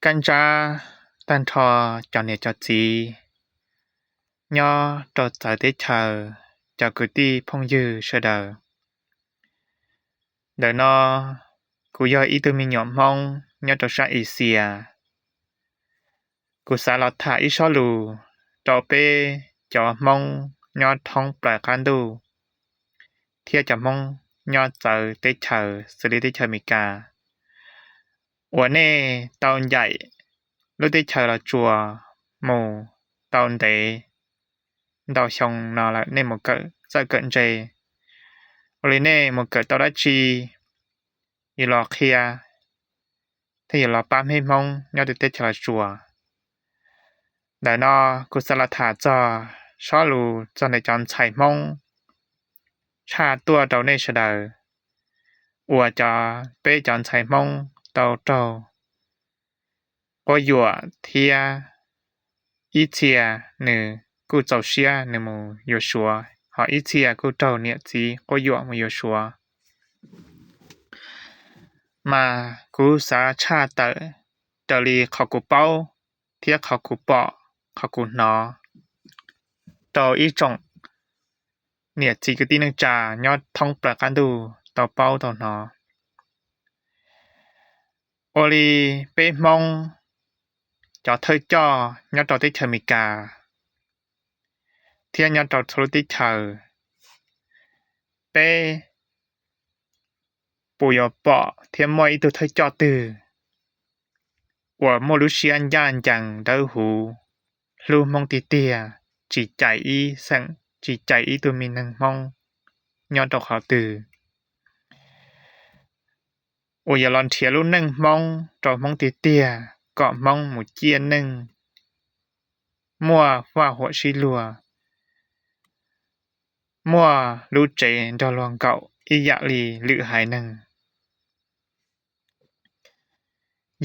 Kab ntsab tag nrho cov niam cov txiv nyob rau txawv teb chaws, cov kwv tij phooj ywg sawv daws. Ntawm no kuv yog ib tug me nyuam Hmoob nyob rau sab Axias. Kuv xav los tham ib sob lus rau peb cov Hmoob nyob thoob plaws qab ntuj thiab cov Hmoob nyob txawv teb chaws xws li teb chaws Amelikas uas nej tau ncaim lub teb chaws Los Tsuas mus tau ntev ntau xyoo no lawm, nej mus kawm txawj kawm ntse. Ua li nej mus kawm tau dab tsi yuav los qhia thiab yuav los pab peb Hmoob nyob rau teb chaws Los Tsuas. Ntawm no kuv xav los tham txog sob lus txog ntawm cov ntxhais Hmoob tshaj tuaj rau nej sawv daws uas cov, peb cov ntxhais Hmoob tau raug quab yuam thiab ib txhia nws kuj txaus siab nws mus yuav Suav, ho ib txhia kuj raug niam txiv quab yuam mus yuav Suav. Mas kuv xav tshaj tawm raws li qhov kuv paub thiab qhov kuv pom, qhov kuv hnov rau ib tsoom niam txiv kwv tij neej tsa nyob thoob plaws qab ntuj tau paub tau hnov. Ua li peb Hmoob cov thawj coj nyob rau teb chaws Amelikas thiab nyob rau txhua lub teb chaws, peb puas yuav pom thiab muaj ib tug thawj coj twg uas muaj lub siab ncaj ncees dawb huv, hlub Hmoob tiag tiag, tsis cais ib xeem, tsis cais ib tug me neeg Hmoob nyob rau qhov twg, uas yuav los nrhiav lub neej Hmoob rau Hmoob tiag tiag kom Hmoob mus ciaj neej, muaj vaj huam sib luag, muaj lub tsev nrog luag nkaum ib yam li lwm haiv neeg.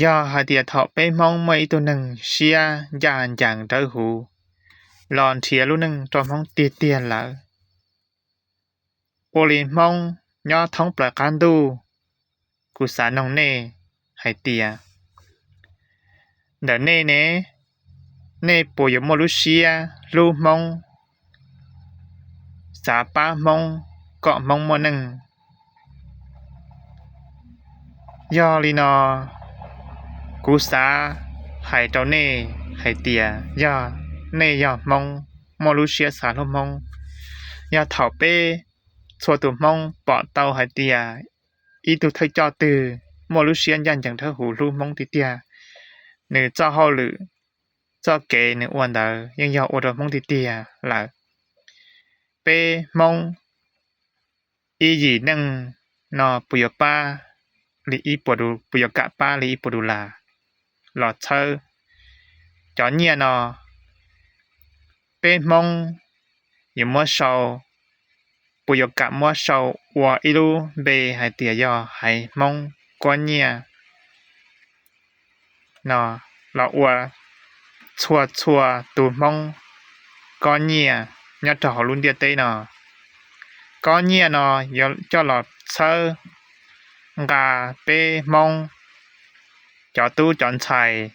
Yog hais tias thaum peb Hmoob muaj ib tug neeg siab ncaj ncees dawb huv los nrhiav lub neej rau Hmoob tiag tiag lawm, ua li Hmoob nyob thoob plaws qab ntuj, kuv xav noog nej hais tias, ntawm nej ne, nej puas yuav muaj lub siab hlub Hmoob, xav pab Hmoob kom Hmoob muaj neej? Yog li no, kuv xav hais rau nej hais tias yog nej yog Hmoob muaj lub siab xav hlub Hmoob, yog thaum peb txhua tus Hmoob pom tau hais tias ib tug thawj coj twg muaj lub siab ncaj ncees dawb huv hlub Hmoob tiag tiag, nws txoj hauj lwm, txoj kev nws ua ntawd yeej yog ua rau Hmoob tiag tiag lawm. Peb Hmoob ib yim neej no puas yuav pab li ib puas, puas yuav kam pab li ib puas dollar los txhawb cov nyiaj no? Peb Hmoob yuav muab sau, puas yuav kam muab sau ua ib lub npe hais tias yog haiv Hmoob kuab nyiaj no los ua txhua txhua tus Hmoob kob nyiaj nyob rau hauv lub ntiaj teb no? Kob nyiaj no yuav coj los txhawb nqa peb Hmoob cov tub cov ntxhais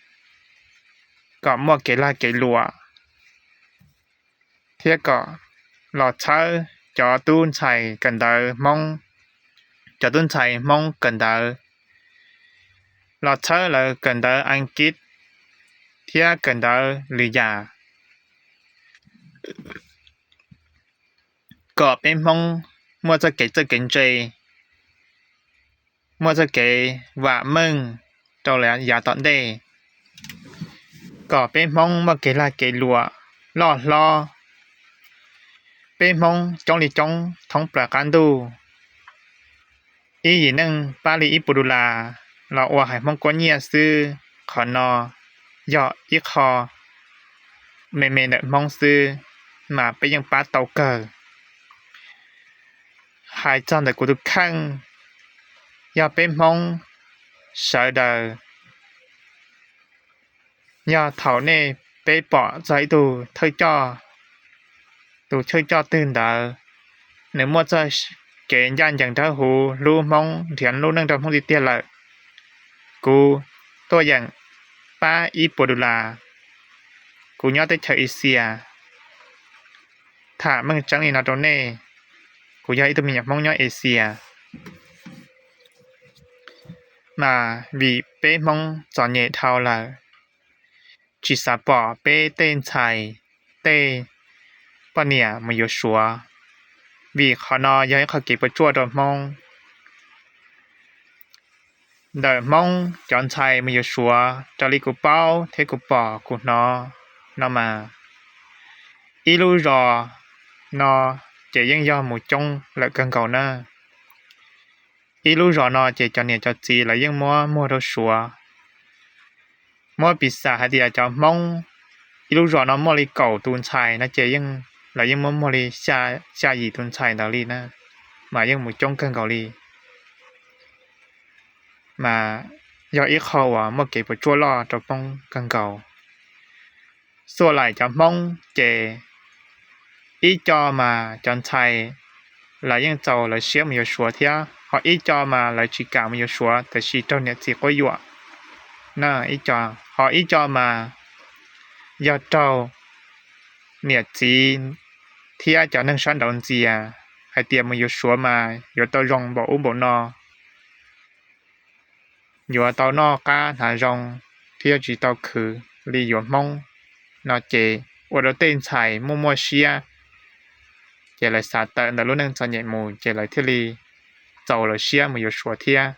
kom muaj kev lag kev luam, thiab kom los txhawb cov tub ntxhais kawm ntawv Hmoob, cov tub ntxhais Hmoob kawm ntawv, los txhawb lawv kawm ntawv Askiv thiab kawm ntawv lwm yam, kom peb Hmoob muaj txoj kev txawj kev ntse, muaj txoj kev vam meej rau yav tom ntej, kom peb Hmoob muaj kev lag kev luam loj hlob. Peb Hmoob coob li coob thoob plaws qab ntuj, ib yim neej pab li ib puas dollar los ua haiv Hmoob kuab nyiaj xwb. Qhov no yog ib qho me me ntawm Hmoob xwb, mas peb yeej pab tau kawg. Hais txog ntawm kuv tus kheej, yog peb Hmoob sawv daws, yog thaum nej, peb pom txog ib tug thawj coj, tus thawj coj twg ntawd, nws muaj txoj kev ncaj ncees dawb huv hlub Hmoob nrhiav lub neej rau Hmoob tiag tiag lawm, kuv tuaj yeem pab ib puas dollar. Kuv nyob teb chaws Asia, tham meej tseeb li no rau nej, kuv yog ib tug me nyuam Hmoob nyob Asia, mas vim peb Hmoob txom nyem dhau lawm, tsis xav pom peb tej ntxhais, tej poj niam mus yuav Suav, vim qhov no yog ib qho kev puas tsuaj rau Hmoob. Ntawm Hmoob cov ntxhais mus yuav Suav, raws li kuv paub thiab kuv pom kuv hnov no mas, ib lub zos no ces yeej yog mus coob lawm kawg nkaus na. Ib lub zos no ces cov niam cov txiv lawv yeej muab muag rau Suav. Muab piv xam hais tias cov Hmoob ib lub zos no muaj li kaum tus ntxhais no ces lawv yeej muab muag li xya yim tus ntxhais ntawd li na, mas yeej mus coob kawg nkaus li. Mas yog ib qho uas muaj kev puas tsuaj loj rau Hmoob kawg nkaus. Xuaj laim cov Hmoob ces ib co mas cov ntxhais lawv yeej txaus lawv siab mus yuav Suav thiab, ho ib co mas lawv tsis kam mus yuav Suav tab sis raug niam txiv quab yuam na. Ho ib co mas yog raug niam txiv thiab cov neeg sab nraud ntxias hais tias mus yuav Suav mas yuav tau zoo npaum ub npaum no, yuav tau noj qab hnav zoo thiab tsis tau khwv li yuav Hmoob no ces ua rau tej ntxhais muaj muaj siab, ces lawv xav tawm ntawm lub neej txom nyem mus ces lawv thiaj li txaus lawv siab mus yuav Suav thiab.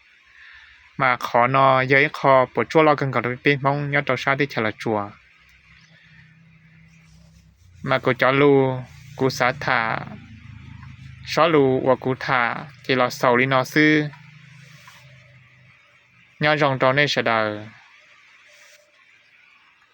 Mas qhov no yog ib qho puas tsuaj loj kawg nkaus rau peb Hmoob nyob rau sab teb chaws Los Tsuas. Mas kuv cov lus, kuv xav tham, sob lus uas kuv tham ces los xaus li no xwb. Nyob zoo rau nej sawv daws.